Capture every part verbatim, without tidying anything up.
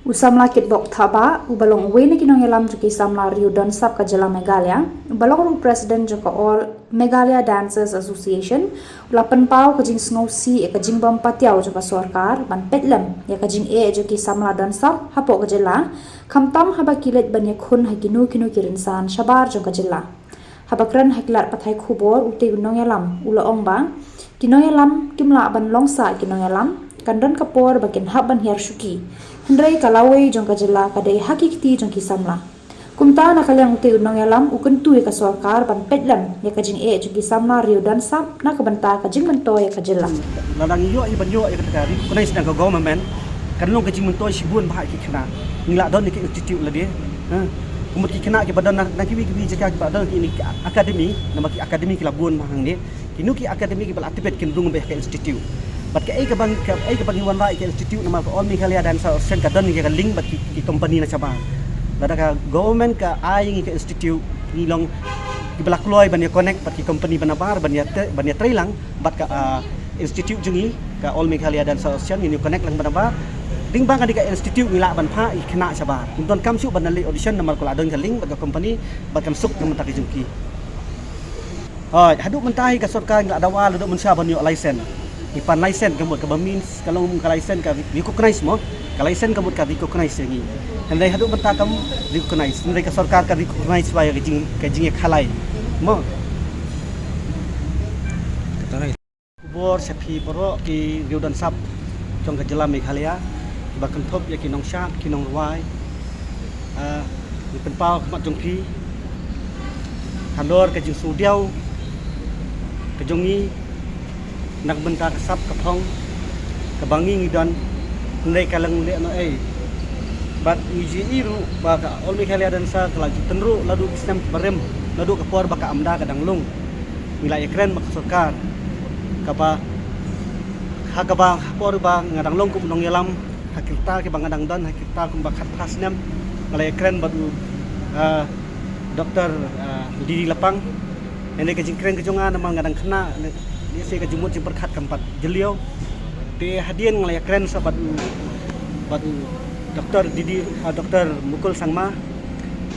U samla Kitbok Thabah, uba long uwei na ki nongïalam jong ki samla riew don sap ka jylla Meghalaya, uba long ruh u president jong ka All Meghalaya Dancers Association, u la pynpaw ka jingsngewsih ïa ka jingbym patiaw jong ka sorkar ban peit lem ïa ka jingeh jong ki samla don sap hapoh ka jylla, khamtam haba ki leit ban ïakhun ha kino kino ki rynsan shabar jong ka jylla. Haba kren ha ki lad pathai khubor, utei u nongïalam u la ong ba ki nongïalam kim lah ban long sah ki nongïalam, kan don ka por ba kin hap ban hiar shuki. Hynrei ka lawei jong ka jylla ka dei ha ki kti jong ki samla. Kumta, na ka liang utei u nongïalam u kyntu ïa ka sorkar ban peit lem ïa ka jingeh jong ki samla riew don sap na ka bynta ka jingmyntoi ïa ka jylla. Lada ngi ïoh ïa ban ïoh ïa kata ka recognize na ka government, kan long ka jingmyntoi shibun bha ïa ki khynnah. Ngi lah don ïa ki institute lade. Ha. Kumta ki khynnah kiba don na, na kiwei kiwei jaka kiba don ki, ki academy, namar ki academy ki la bun bha hangne. Kino ki academy kiba la activate kin rung beit ha ka institute. Bad kaei kaba, kaei kaba ngi wanrah ïa ka institute, namar ka All Meghalaya Dance Association ka don ïa ka link bad ki, ki company na shabar. Lada ka government ka ai ngi ka institute, ngi long kiba la kloi ban ïa connect bad ki company ba nabar ban ïa te, ban ïa trei lang bad ka, ah, institute jong ngi, ka All Meghalaya Dance Association, ngin ïa connect lang ba nabar. Dei ba kane ka institute ngi lah ban phah ïa ki khynnah shabar. Ym donkam shuh ban leit audition namar ka la don ka link bad ka company bad kan suk na ka bynta ka jong ki. Hooid, haduh mynta hi ka sorkar ngi la dawa la duh mynshuwa ban ïoh license. Ngi pan license ka mut kaba means ka long ka license ka recognize mo. Ka license ka mut ka recognize ïa ngi. Hynrei haduh mynta kam recognize. Hynrei ka sorkar ka recognize shuwa ïa ka jing, ka jingïakhalai. Mo. Kata right. Khubor sha phi baroh ki riew don sap jong ka jylla Meghalaya, kiba kynthup ïa ki nongshad, ki nongrwai. Ah, ngi pynpaw khmat jong phi halor ka jingsngewdiaw ka jong ngi na ka bynta ka sap ka phong kaba ngi ngi don, hynrei ka long lehnohei. Bad ngi ju ïohi ruh ba ka All Meghalaya Dance ka la ju tynruh naduh ki snem barim, naduh ka por ba ka AMDA ka dang long. Ngi la ïakren bad ka sorkar kaba, ha kaba ha por ba nga dang long kum u nongïalam, ha ki rta kiba nga dang don, ha ki rta kumba khatphra snem, nga la ïakren bad u, ah, Doktor, ah, Didi Lapang. Hynrei ka jingkren ka jong nga namar nga dang khynnah, lehse ka jingmut jingpyrkhat kam pat jylliew. Te hadien nga la ïakren sa bad u, bad u Doktor Didi, ah, Doktor Mukul Sangma.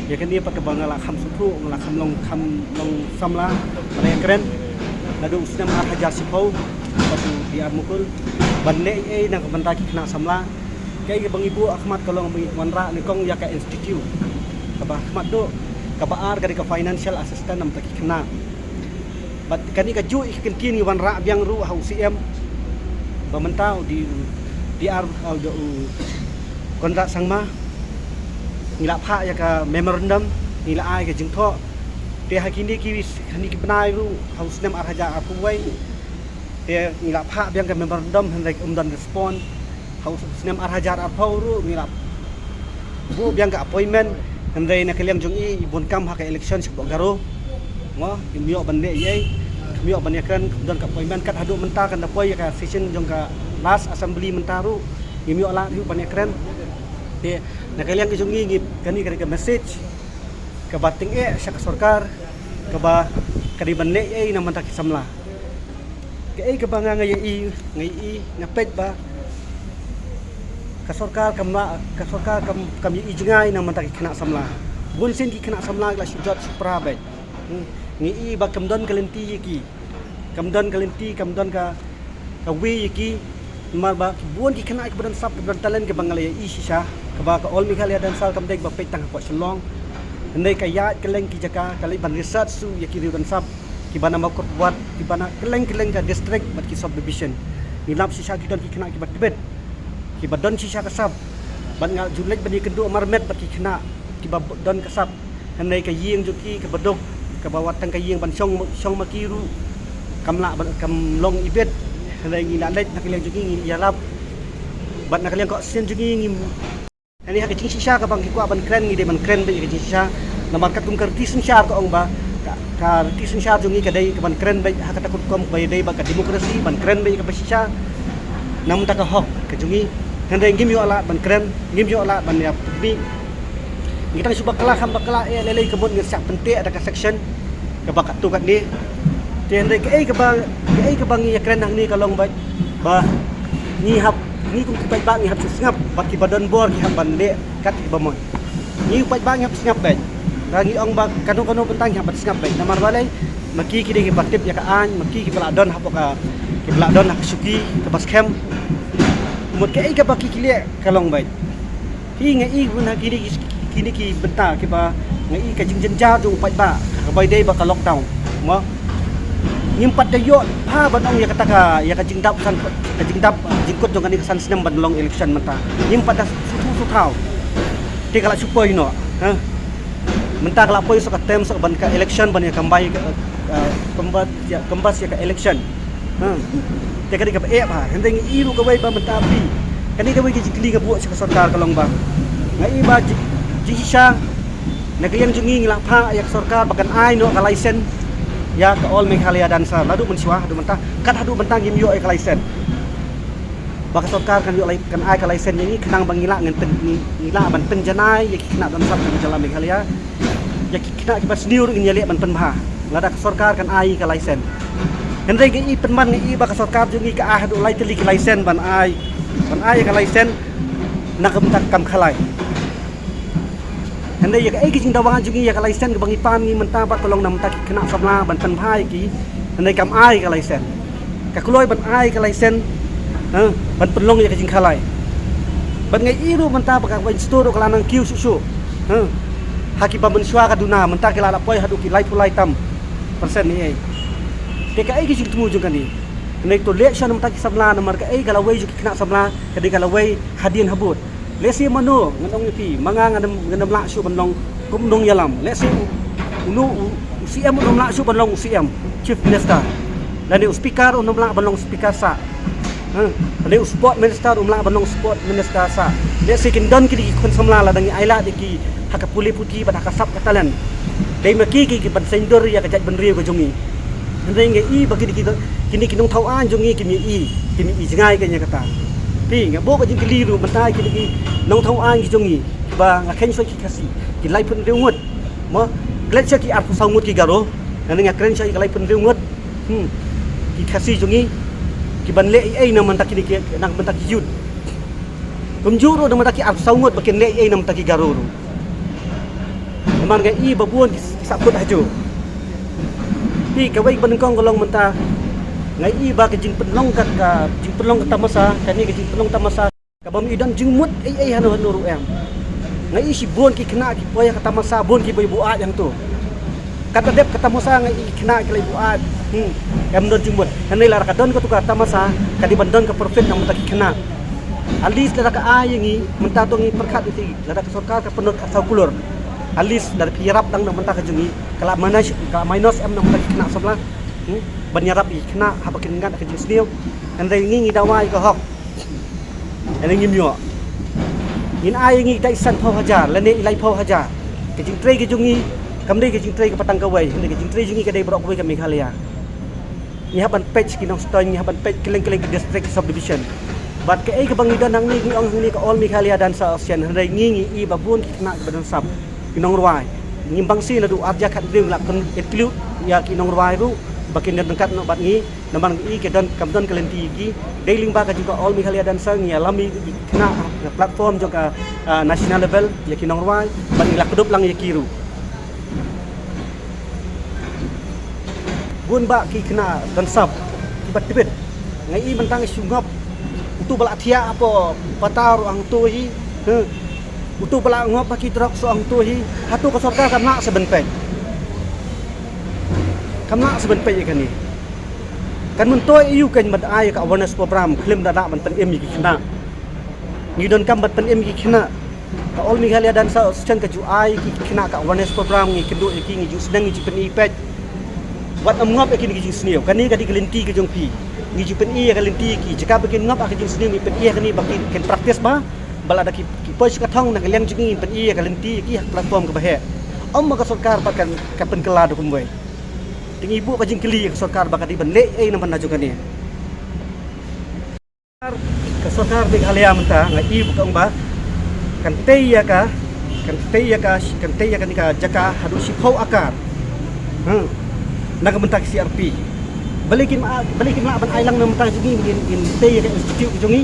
Ïa kane pat kaba nga la kham sngewthuh, nga la kham long, kham long samla, nga la ïakren naduh u snem ar hajar shiphew bad u D R Mukul ban leh ei ei na ka bynta ki khynnah samla. Kaei kaba ngi buh ha khmat ka long ba ngi wanrah nyngkong ïa ka institute kaba ha khmat duh, kaba ar ka dei ka financial assistance na ka bynta ki khynnah. Bad kane kajuh ïa ki kyntien ngi wanrah biang ruh ha u C M ba mynta u D R, u Conrad Sangma. Ngi la phah ïa ka memorandum, ngi la ai ka jingthoh. Te ha kine ki, ha kine ki bnai ruh ha u snem ar hajar arphew wei, te ngi la phah biang ka memorandum, hynrei ym don response. Ha u snem ar hajar arphew ruh ngi la buh biang ka appointment, hynrei na ka liang jong i, i bun kam ha ka election shapoh Garo. Mo, im ïoh ban leh ei ei, im ïoh ban ïakren, don ka appointment. Kat haduh mynta kan da poi ïa ka session jong ka last assembly mynta ruh, im ïoh lad ruh ban ïakren. Te na ka liang ka jong ngi, ngi, kane ka dei ka message kaba tyngeh sha ka sorkar, kaba ka dei ban leh ei ei na ka bynta ki samla. Kaei kaba nga, nga ïohi, nga ïohi, nga peit ba ka sorkar kam la, ka sorkar kam, kam ïohi jngai na ka bynta ki khynnah samla. Bun sien ki khynnah samla ki la shu jot shu pra beit. Hmm. Nga ïohi ba kam don ka lynti ïa ki. Kam don ka lynti, kam don ka, kawei ïa ki. Namar ba bun ki khynnah kiba don sap, kiba don talent, kiba nga la ïohi shisha, kaba ka All Meghalaya Dance Circle kam dei ba peit tang hapoh Shillong. Hynrei ka ïaid kylleng ki jaka, ka leit ban research shuh ïa ki riew don sap kiba na Mawkyrwat, kiba na kylleng kylleng ka district bad ki subdivision. Ngi lap shisha ki don ki khynnah kiba tbit, kiba don shisha ka sap. Bad nga ju leit ban ïakynduh marmet bad ki khynnah kiba don ka sap. Hynrei ka ïing jong ki kaba duk, kaba wat tang ka ïing ban shong, shong ma ki ruh kam lah, ban, kam long ibit. Hynrei ngi la leit na ka liang jong ki, ngi ïarap. Bad na ka liang ka sien jong ki, ngi, hynrei ha ka jingshisha kaba ngi kwah ban kren, ngi dei ban kren beit ha ka jingshisha. Namar katkum ka riti synshar ka ong ba ka, ka riti synshar jong ngi ka dei ka ban kren beit ha kata ka rukom ba ïadei bad ka democracy, ban kren beit kaba shisha na ka bynta ka hok ka jong ngi. Hynrei ngim ïoh lad ban kren, ngim ïoh lad ban ïa pynmih. Ngi tang shu bakla kham bakla eh lei lei, ka mut ngi shah pynteh da ka section kaba katto katne. Te hynrei kaei kaba, kaei kaba ngi ïakren hangne ka long ba, ba ngi hap Ngi kum ki paidbah ngi hap sngap, bad kiba don bor ki hap ban leh kat kiba mon. Ngi paidbah ngi hap sngap beit. Lada ngi ong ba kano kano bynta ngi hap ban sngap beit. Namar balei, ma ki ki dei kiba tip ïa ka aiñ, ma ki kiba la don hapoh ka, kiba la don ha ka shuki kaba skhem. Mut kaei kaba ki ki leh ka long beit. Hi nga i bun ha kine ki, kine ki bynta kiba nga i ka jingjynjar jong u paidbah kaba dei ba ka lockdown. Mo. Ngim pat da ïoh bha ban ong ïa kata ka, ïa ka jingdap san, ka jingdap jingkut jong kane ka san snem ban long election mynta. Ngim pat da shu thaw shu thaw. Te ka la shu poi noh. Ha. Mynta ka la poi sa ka term sa ban ka election ban ïa kambai ka, ka, kamba ïa, kambas ïa ka election. Ha. Te ka dei kaba eh bha. Hynrei ngi i ruh kawei ba mynta phi. Kane kawei ka jingkylli nga buh sha ka sorkar ka long ba, nga i ba ji-, jingshisha na ka liang jong ngi ngi la phah ïa ka sorkar ba kan ai noh ka license ïa ka All Meghalaya Dancer. Naduh mynshuwa haduh mynta, kat haduh mynta ngim ïoh ïa ka license. Ba ka sorkar kan ïoh lai-, kan ai ka license ïa ngi khnang ba ngi lah ngan pyn-, ngi, ngi lah ban pynjanai ïa ki khynnah don sap jong ka jylla Meghalaya. Ïa ki khynnah kiba sniew ruh ngin ïaleh ban pynbha lada ka sorkar kan ai ka license. Hynrei nga i pynban nga i ba ka sorkar jong ngi ka ai haduh lai tylli ki license ban ai, ban ai ka license na ka bynta ka kam khalai. Hynrei ïa kaei ka jingdawa jong ngi ïa ka license kaba ngi pan ngi mynta ba ka long na bynta ki khynnah samla ban pynbha ïa ki. Hynrei kam ai ka license. Ka kloi ban ai ka license, ha, ban pynlong ïa ka jingkhalai. Bad nga i ruh mynta ba ka ban sdang ruh ka la nang kiew shuh shuh. Ha. Ha kiba mynshuwa ka duna mynta ki la la poi haduh ki laiphew lai tam percent ei ei. Te kaei ka jingthmu jong kane? Hynrei to leh shuh na bynta ki samla namar kaei ka lawei jong ki khynnah samla ka dei ka lawei hadien habud. Lehse mano ngan ong ïa phi, ma nga ngan ym, ngan ym lah shuh ban long kum nongïalam. Lehse u, u, u, u C M un ym lah shuh ban long u C M, Chief Minister. Lane u speaker un ym lah ban long speaker sah. Ha, lane u sport minister un ym lah ban long sport minister sah. Lehse kin don kine ki khun samla lada ngi ailad ïa ki ha ka pule puthi bad ha ka sap ka talent. Dei ma ki ki, ki ban saiñdur ïa ka jaitbynriew ka jong ngi. Hynrei nga i ba kine ki, kine ki nongthaw aiñ jong ngi kim i, kim i jngai ka ïa kata. Phi, nga buh ka jingkylli ruh mynta kine ki nongthaw aiñ ki jong ngi ba nga khein shuwa ki Khasi ki laiphew hynriew ngut. Mo, klet shuwa ki arphew saw ngut ki Garo. Nga, nga kren shuwa ki laiphew hynriew ngut. Hmm. Ki Khasi jong ngi ki ban leh ei ei na bynta kine ki, na bynta ki youth. Kumjuh ruh na bynta ki arphew saw ngut ba kin leh ei ei na bynta ki Garo ruh. Namar nga i ba bun ki, ki sahkut hajuh. Phi, kawei ba nyngkong ka long mynta nga i ba ka jingpynlong ka, ka jingpynlong ka tamasa, kane ka jingpynlong tamasa kaba ym i don jingmut ei ei hano hano ruh em. Nga i shibun ki khynnah ki poi ha ka tamasa, bun kiba ïa buaid hangto. Katba dep ka tamasa nga i ki khynnah ki la ïa buaid. Hmm. Em don jingmut. Hynrei lada ka don kato ka tamasa ka dei ban don ka profit na bynta ki khynnah. At least lada ka ai ïa ngi mynta to ngi pyrkhat ïa phi. Lada ka sorkar ka pynlut arphew saw klur. At least lada phi ïarap dang na bynta ka jong ngi ka la minus, ka la minus em na bynta ki khynnah samla. Hmm? Ban ïarap ïa ki khynnah haba kin ngat ka jingsniew. Hynrei ngi ngi dawa ïa ka hok. Hynrei ngim ïoh. Ngin ai ïa ngi da i sanphew hajar lane i laiphew hajar. Ka jingtrei ka jong ngi kam dei ka jingtrei kaba tang kawei. Hynrei ka jingtrei jong ngi ka dei baroh kawei ka Meghalaya. Ngi hap ban peit ki Nongstoiñ, ngi hap ban peit kylleng kylleng ki district, ki subdivision. Bad kaei kaba ngi don hangne ngi ong hangne ka All Meghalaya Dancer Association, hynrei ngi ngi i ba bun ki khynnah kiba don sap, ki nongrwai. Ngim bang sien naduh arhajar khathynriew ngi la include ïa ki nongrwai ruh ba kin don ryngkat noh bad ngi. Namar ngi i ka don, kam don ka lynti ïa ki. Dei lyngba ka jong ka All Meghalaya Dancer ngi ïalam ïa ki khynnah ha platform jong ka, ah, national level ïa ki nongrwai bad ngi la kdup lang ïa ki ruh. Bun bah ki khynnah don sap kiba tbit. Nga i mynta nga shu ngop. Uto ba la thiah hapoh pata ruh hangto hi. Huh. Uto ba la ngop ha ki drugs ruh hangto hi. Hato ka sorkar kam lah sa ban peit? Kam lah sa ban peit ïa kane? Kan myntoi aiu kan ban ai ka awareness program khlem da lah ban pynim ïa ki khynnah? Ngi donkam ban pynim ïa ki khynnah. Ka All Meghalaya Dancer Association ka ju ai ki khynnah ka awareness program, ngi kynduh ïa ki, ngi ju sneng, ngi ju pyni peit. Wat ym ngop ïa kine ki jingsniew. Kane ka dei ka lynti ka jong phi. Ngi ju pyni ïa ka lynti ïa ki. Jaka ba kin ngop ha ka jingsniew ngi pyni ïa kane ba kin, kin practice bha. Ba lada ki, ki poi sha ka thong na ka liang jong ngi ngi pyni ïa ka lynti ïa ki ha ka platform kaba heh. Ym ba ka sorkar pat kan, kan pynkylla da kumwei. Te ngi buh ka jingkylli ïa ka sorkar ba ka dei ban leh ei na bynta jong kane. Ka sorkar Meghalaya mynta nga i ba ka ong ba kan tei ïa ka, kan tei ïa ka, kan tei ïa kane ka jaka haduh shiphew akar. Hmm. Na ka bynta ka C R P. Balei kim, balei kim lah ban ai lang na bynta jong ngi, ngin, ngin tei ïa ka institute ka jong ngi.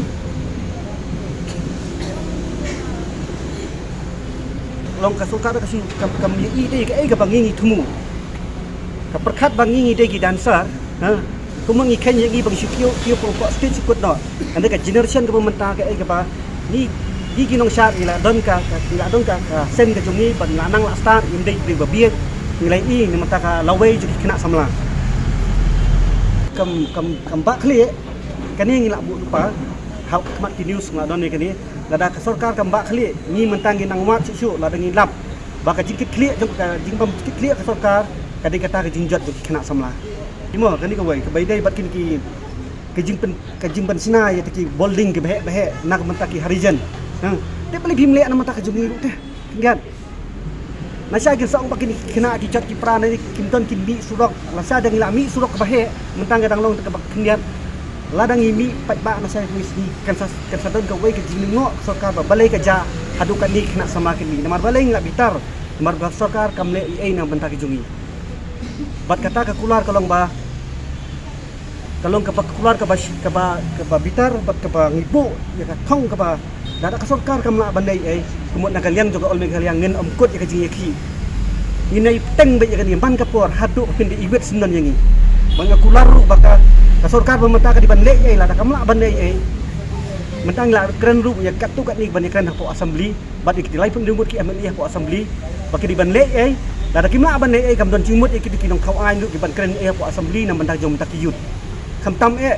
Long ka sorkar ka shu kam kam ïa i dei kaei kaba ngi ngi thmu. Ka pyrkhat ba ngi ngi dei ki dancer, ha. Kumno ngi khein ïa ngi ba ngi shu kiew kiew por por stage shu kut noh. Hynrei ka generation kaba mynta kaei kaba ngi ngi ki nongshad ngi la don ka ka- ngi la don ka ka seng ka jong ngi ba ngi la nang la stad ngi dei briew ba bieit. Ngi la i na mynta ka lawei jong ki khynnah samla. Kam kam kam ba khlieh kane ngi la buh lypa. Ha khmat ki news ngi la don ïa kane. Lada ka sorkar kam ba khlieh ngi mynta ngi nang wad shuh shuh lada ngi lap ba ka jingkitkhlieh jong ka jingbym kit khlieh ka sorkar ka dei kata ka jingjot jong ki khynnah samla. Imo kane kawei kaba ïadei bad kine ki ka jingpyn ka jingpynshna ïa ki building ki baheh baheh na ka mynta ki Harijan. Ha. Te balei phim leh na mynta ka jong ngi ruh te. Khyndiat. Lashai kin sa ong ba kine ki khynnah ki jot ki pra ne kim don kin mih surok. Lashai dang ïa la mih surok kaba heh mynta nga dang long kaba khyndiat. Lada ngi mih paidbah na shai ngi sngi kan sa kan sa don kawei ka jingngoh ka sorkar ba balei ka jia haduh katne ki khynnah samla kin mih. Namar balei ngi la bitar namar ba sorkar kam leh ei ei na bynta ki jong ngi. Bad kata ka kular ka long ba ka long kaba kular kaba kaba kaba bitar bad kaba ngi buh ïa ka thong kaba lada ka sorkar kam lah ban leh ei ei. Kumut na ka liang jong ka All Meghalaya ngin ym kut ïa ka jingïakhih. Ngi nai teng beit ïa kane man ka por haduh phin da iwit syndon ïa ngi. Ba nga kular ruh ba ka ka sorkar ba mynta ka dei ban leh ei ei lada kam lah ban leh ei ei. Mynta ngi la kren ruh ïa katto katne ban ïa kren hapoh assembly bad ïa ki laiphew hynriew ngut ki M L A hapoh assembly ba ki dei ban leh ei ei. Lada kim lah ban leh ei ei kam don jingmut ïa ki ki nongthaw aiñ ruh ki ban kren ei ei hapoh assembly na bynta jong bynta ki youth. Khamtam eh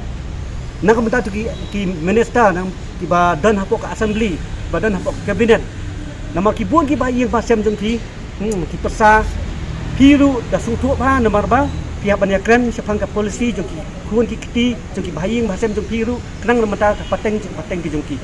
na ka bynta tu ki ki minister na kiba don hapoh ka assembly ba don hapoh ka cabinet. Namar ki bun kiba ïing ba sem jong ki Hmm, ki pyrsa phi ruh da sngewthuh bha namar ba phi hap ban ïakren shaphang ka policy jong ki khun ki kti jong ki bahaïing bahasem jong phi ruh khnang na mynta ka pateng jong ka pateng ki jong ki.